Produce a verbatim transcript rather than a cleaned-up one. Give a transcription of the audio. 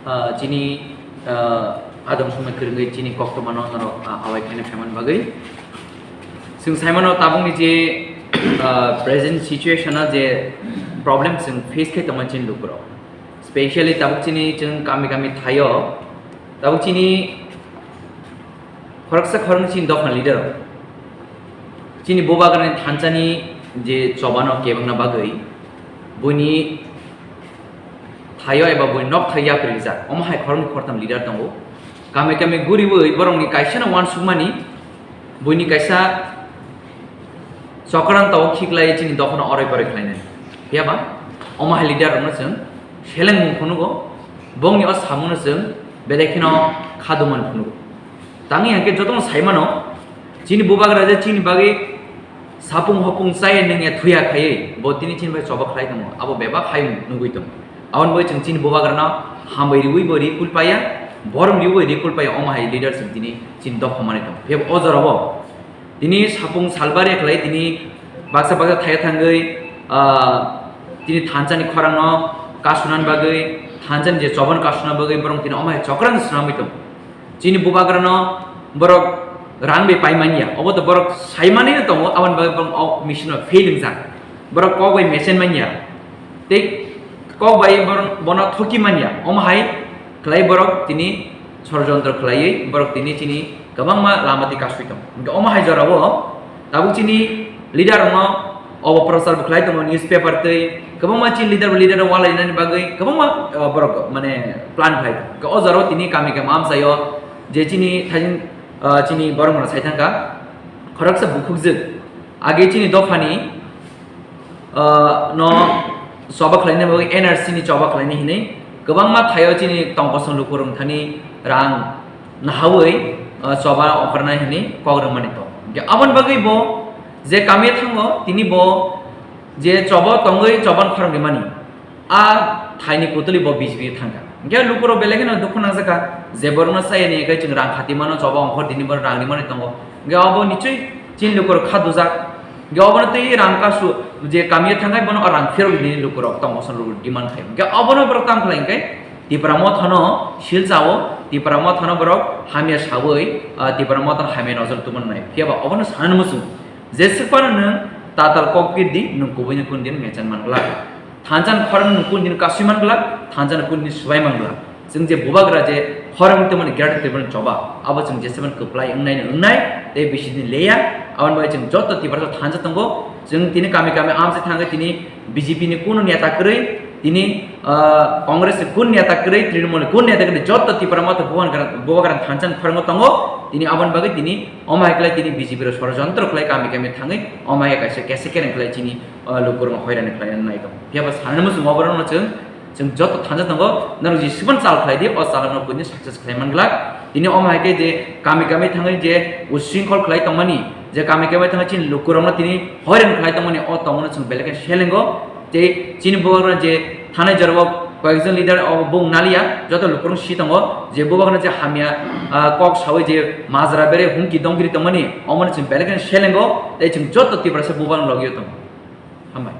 Ah, chini, ah, adong somoi kwrwngwi chini koktwmano norok, ah, awai khaina phaimani bagwi. Chwng saimano tabukni je, ah, present situation-o je problem chwng face khai tongma chini lukurok. Specially tabuk chini chwng kami kami thaio, tabuk chini khoroksa khoroknwi chini dophani leader rok chini bubagrani thanchani je chobano kebengna bagwi buini thaio eba buini nok thai yapri rijak. Omo hai khoroknwi khoroktham leader tongo. Kami kami guriwi borokni kaisano uansukmani buini kaisa chokran tao khiklai chini dophano orai borai khlainai. Phiyaba omo hai leader rokno chwng selengmung phunugo, bongni o samungo chwng belai kheno khaduman phunugo. Tangwi hwnkhe jotono saimano, chini bubagra je chini bagwi sapung hopung chaya nungya thuya khaiwi bo tini chini bai choba khlai tongo, abo bebak hai nugwi tongo. Aboni bagwi chwng chini bubagrano hambai riwi bo ri kulpaya, borom riwi bo ri kulpaya, omo hai leadership tini chini dopha manwi tongo. Phiyaba o jorao tini sapung salbari khlai tini baksa baksa thaya thangwi, ah, tini thanchani khorangno kasunani bagwi, thanchani je chobano kasunani bagwi borok tini omo hai chokran swnamwi tongo. Chini bubagrano borok rang bai pai manya, obo to borok sai manwi no tongo, aboni bagwi borok o machine o fail wngjak. Borok kok bai mesen manya, tei kok bai borok bono thoki manya, omo hai khlai borok tini sorojontro khlaiwi borok tini chini kwbangma lama twi kasui tongo. Hwnkhe omo hai jorao tabuk chini leader rokno obo prochar bo khlai tongo, newspaper tei kwbangma chini leader, leader rok walainani bagwi kwbangma, uh, borok mane plan khlai tongo. Hwnkhe o jorao tini kami kami amchaio je chini thaijing, uh, chini borok rok sai thangkha khoroksa bukhukjwk age chini dophani, ah, no choba khlaina bagwi N R C ni choba khlaina hinwi kwbangma thaio chini tongkosong lukurok thani rang nahawi, ah, choba ongkhornai hinwi kok rwmani tongo. Hwnkhe aboni bagwi bo je kami thango, tini bo je choba tongwi choba khorang rimani, a thaini kutuli bo B J P thangkha. Hwnkhe lukurok belai kheno dukhu nangjakha, je borokno sayani hwnkhe chwng rang khati mano, choba ongkhor tini borok rang rimani tongo. Hwnkhe abo nichoi chini lukurok kha dujak. Hwnkhe obono twi rang kasu je kamio thangkhai bono o rang phirok rini lukurok tongkosong rok demand khai. Hwnkhe obono borok tamo khlai hwnkhe Tipra Mothano silchao, Tipra Mothano borok hamya sawi, ah, Tipra Mothano hamya nojor tubunai. Phiyaba obono sanani muchung. Jeswk phano nwng tatal kok pir di, nwng kubuino kunu din mechan man glak. Thansa ni khorang nwng kunu din kasui man glak, thansa ni kunu din swbai man glak. Chwng je bubagra je khorang tongmani Greater Tripura ni choba, abo chwng jeswk phano kwplai wngnai no wngnai, tei bisi din leya. Aboni bai chwng joto Tiprasa thansa tongo. Chwng tini kami kami amchai thangwi tini B J P ni kunu neta kwrwi, tini, ah, Congress ni kunu neta kwrwi, Trinamool ni kunu neta kwrwi, joto Tipra Motha bubagra, bubagra thansa ni khorango tongo. Tini aboni bagwi tini omo hai khlai tini B J P rok sorojontro khlai kami kami thangwi omo hai kaisa kesa kereng khlai chini, ah, lukurokno hoirani khlai nai tongo. Phiyaba sanani muchung oborokno chwng, chwng joto thansa tongo, norok jisibani chal khlai di, o chal no kunu success khlai man glak. Tini omo hai khe je kami kami thangwi je usringkhol khlai tongmani, je kami kami thangwi chini lukurokno tini hoiran khlai tongmani, o tongmano chwng belai khe selengo. Tei chini borok je thanai jorao koyekjon leader o bung naliya, joto lukurok si tongo, je bubagrano je hamya, ah, kok sawi je majra bere humki dongkiri tongmani, omono chwng belai khe selengo, tei chwng joto Tiprasa bubagrano logio tongo. Hambai.